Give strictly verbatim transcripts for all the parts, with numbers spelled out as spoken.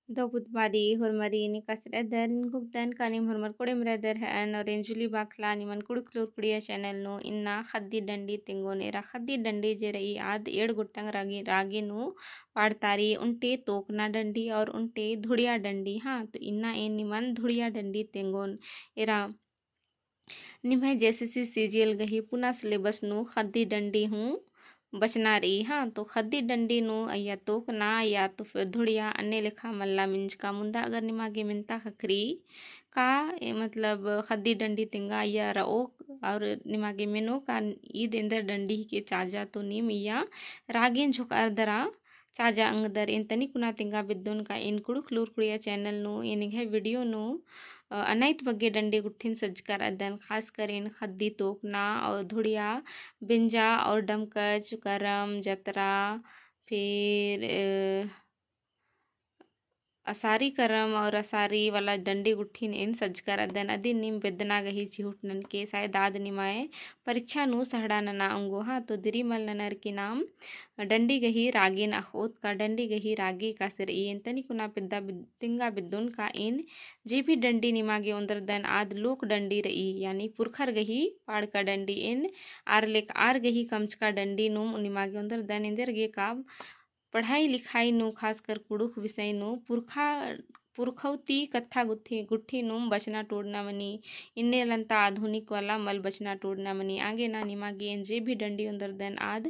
दव बुध बारी होरमारिन एकासे रअदर, एन गुगदन का नीम होरमर कोड़ेम रअदर हअन और एन जुली बाखला निमन कुँड़ुख़ लूरकुड़िया channel नू इन्ना ख़द्दी डंडी तेंगोन। एरा ख़द्दी डंडी जे रई आद एंड़ गोटंग रागे, रागे नू पाड़तारी, उन्टे तोकना डंडी और उन्टे धुड़िया डंडी। हाँ, तो इन्ना एन निमन धुड़िया डंडी तेंगोन। एरा निम्है JSSC CGL गही पुना syllabus नू ख़द्दी डंडी हूँ बचना रई। हाँ, तो ख़द्दी डंडी नू अइय्या तोकना या तो फिर धुड़िया अन्ने लेखा मल्ला मिंजका। मुन्दा अगर निमा गे मेन्ता ख़क्खरी का, ए, मतलब ख़द्दी डंडी तेंगा अइय्या रओ और निमा गे मेनो का ईद एन्देर डंडी हिके चाजा, तो नीम इय्या रागेन झोंकअर दरा चाजा अंगदर। एन तनी कुना तेंगा बेद्दोन का एन कुँड़ुख़ लूरकुड़िया channel नू एन एंग्है video नू, अ, अनाइत बग्गे डंडी गुट्ठिन सज्जकर अदन, खासकर एन ख़द्दी तोकना और धुड़िया, बेंजा और डमकच, करम, जतरा, फिर, अ, असारी करम और असारी वाला डंडी गुट्ठिन एन सज्जकर अदन। अदिन नीम बेद्दना गही चिहुट ननके, शायद आद निमाय परीक्षा नू सहड़ा नना ओंगो। हाँ, तो दिरी मल ननर की नाम डंडी गही रागेन अख़ोत का, डंडी गही रागे एकासे रई एन तनी कुना पेद्दा बिद-, तेंगा बेद्दोन का एन जे भी डंडी निमा गे ओन्दरदन आद लोक डंडी रई, यानी पुरखर गही पाड़का डंडी। एन आर लेक आर गही कमचका डंडी नूम निमा गे ओन्दरदन। एन्देर गे का पढ़ाई लिखाई नू, खासकर कुँड़ुख़ विषय नू पुरखा, पुरखौती कत्था गुट्ठी, गुट्ठी नूम बचना टोड़ना मनी, इन्ने लन्ता आधुनिक वाला मल बचना टोड़ना मनी। आगे ना निमा गे एन जे भी डंडी ओन्दरदन आद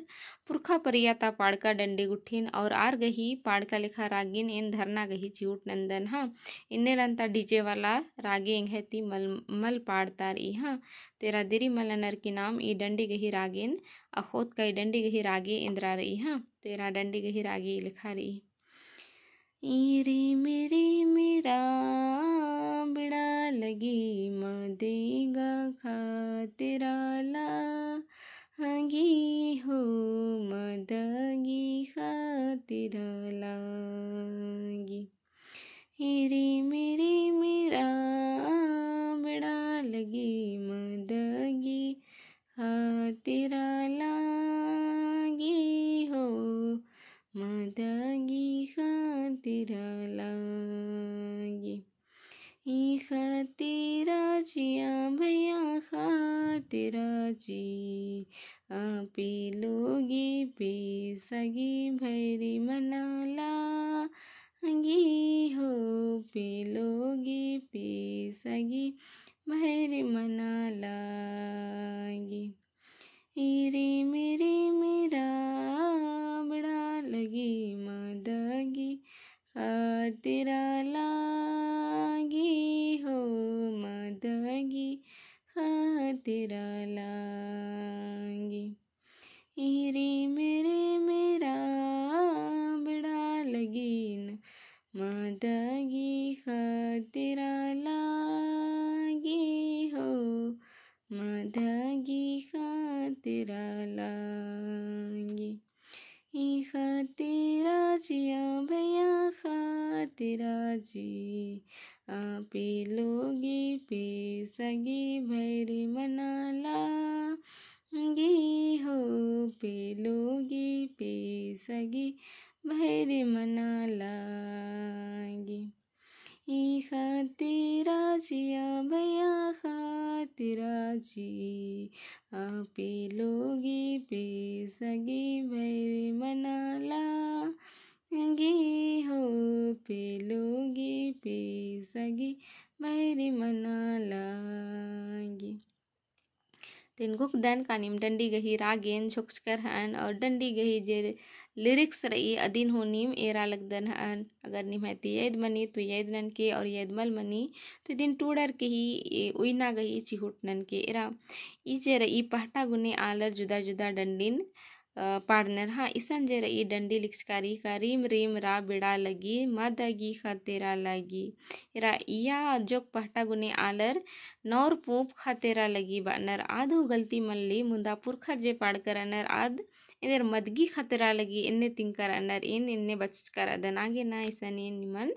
पुरखा परिया ता पाड़का डंडी गुट्ठिन और आर गही पाड़का लेखा रागिन एन धरना गही चिहुट नन्दन। हाँ, इन्ने लन्ता DJ वाला रागे एंग्है ती मल, मल पाड़ता रई। हाँ, तो एरा दिरी मल ननर की नाम ई डंडी गही रागेन अख़ोत का, ई डंडी गही रागे एन्दरा रई। हाँ, तो एरा डंडी गही रागे ई लेखा रई। इरी मिरी मिरा बिड़ा लगी मदेगा खातिरा लागी हो, मदगी खातिरा लागी। इरी मिरी मिरा बिड़ा लगी मदगी खातिरा लागी हो, मदगी खातिरा लागी। ई खातिरा जिया भैया खातिरा जी, आपे लोगी पे सगी भैरी मना लागी हो, पे लोगी पे सगी भैरी मना लागी। इरी मिरी मिरा बिड़ा लगी मदगी खातिरा लागी हो, मदगी खातिरा लागी। इरी मिरी मिरा बिड़ा लगी न मदगी खातिरा लागी हो, मदगी खातिरा लागी। ई खातिरा जिया भैया खातिरा जी, आपे लोगी पे सगी भैरी मना लागी हो, पे लोगी पे सगी भैरी मना लागी। ई खातिरा जिया भैया खातिरा जी, आपे लोगी पे सगी भैरी मना लागी हो, पे लोगी पे सगी भैरी मना लागी। तेन गुकदन कानिम डंडी गही रागेन झोकचकर हन और डंडी गही जे lyrics रई अदिन हूँ नीम एरा लगदन हन। अगर निम्है ती याद मनी तो याद ननके और याद मल मनी तो इदिन टूड़र के ही ए, उइना गही चिहुट ननके एरा। ई जे रई पहटा गुने आलर जुदा जुदा डंडिन अ, पाड़नर। हाँ, इसन जे रई डंडी लिखचकारी का रीम रीम रा बिड़ा लगी, मदगी खतेरा लगी। एरा इया जोक पहटा गुने आलर नौर पूंप खतेरा लगी बानर। आद हूँ गलती मल्ली, मुदा पुरखर जे पाड़कर अनर आद एन्देर मदगी खतेरा लगी, एन्ने तिंकर अनर एन, एन्ने बचचकर अदन आगे ना इसन एन निमन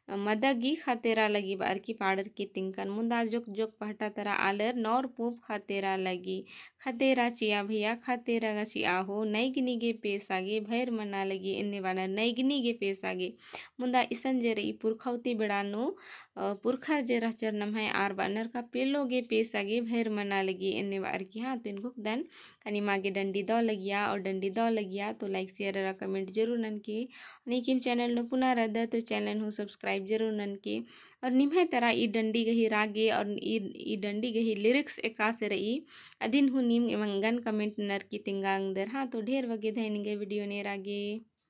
मदा गी खतेरा लगी बअर की पाड़र की तिंकन। मुन्दा जोक जोक पहटा तरा आलर नौर पूंप खतेरा लगी। खतेरा चिआ भैया, खतेरा गा चिआ हो, नैगनी गे पेसा गे भैर मना लगी एन्ने बअनर, नैगनी गे पेसा गे। मुन्दा इसन जे रई पुरखौती बेड़ा नू, अ, पुरखर जे रहचर नम्है आर बअनर का पेलो गे पेसा गे भैर मना लगी एन्ने बअर की। हाँ, तो एन घोखदन का निमा गे डंडी दौ लगिया और डंडी दौ लगिया तो like, share अरा comment जरूर ननके। नीकिम channel नू पुना रअदर तो channel हूँ subscribe जरूर ननके। और निम्है तरा ई डंडी गही रागे और ई, ई डंडी गही lyrics एकासे रई, अदिन हूँ नीम एमन गे comment ननर की तेंगा ओंगदर। हाँ, तो ढेर बग्गे धैन गे video नू एरा गे।